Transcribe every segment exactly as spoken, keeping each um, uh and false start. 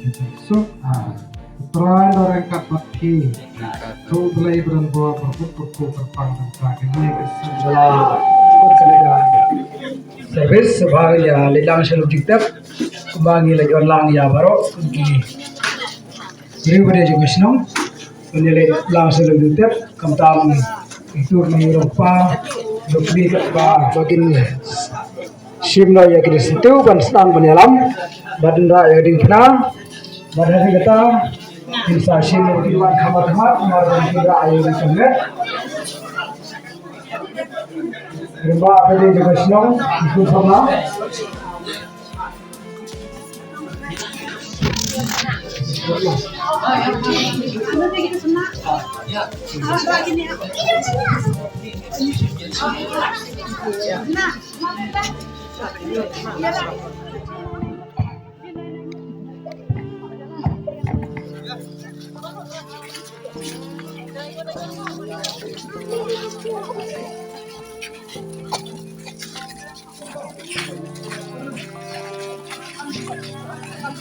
ki jingkyrkhu. Ah, Trai la ryngkat bad phi. To U Blei ba don bor, ba kut kyrkhu kyrpang, nangta kane ka sien ba la service ba ïa leit lang sha lum jingtep. Kumba ngi la ïoh lang ïa baroh ki briew ba dei jong ka shnong. Ngi leit lang sha lum jingtep, khamtam ïa ki tur na ïa u pa, ïa u kmie katba ba kin shim noh ïa ki district ban sdang ban ïalam, ban rah ïa ka diengphna, ban rah ïa kata, kin sa shim noh ki wan khmat khmat, namar ban kin rah ïa ka diengphna. Rimba ka dei ka shnong, ki samla.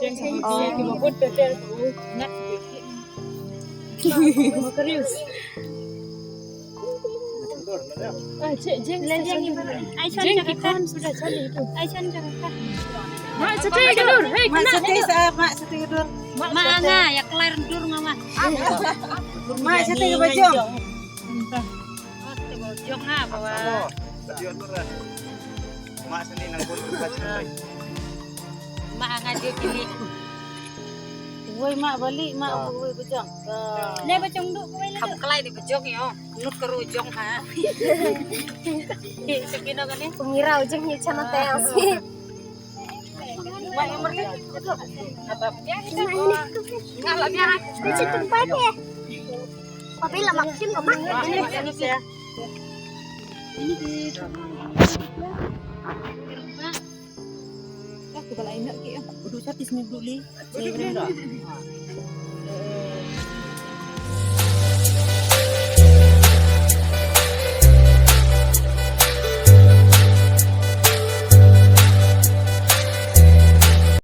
Jeng ki ma bun te te u nat ki. Ma karius. Ah, cik, jeng, jeng, jeng, ai, chan jeng ki kan sudah chan itu. Ai, chan jeng kan. Mak, sate ka dur. Hei, mak, kena sate itu. Sa, mak, sate ka dur. Mak, mak, sate. Nga, ya kelar dur nga, mak. Mak, sate ka bajong. Oh, sate ka bajong nga, bawa. Mak sini nang pun kita cerai. Mak nga dia kini. Woi, mak balik, mak, woi, bajong. Ne bajong duk, woi, kham kelai di bajong yo. Nut keru jong ha. Hi, sekino kani. Pengira ujung hi channel tayang si. Mak yang mereka. Apa? Mak ini. Enggak lah, biar aku. Di situ tempat ya. Tapi lah makin kok, mak. Ini di. Aku balik nak ki. Udah satu sini dulu. Saya kira dah.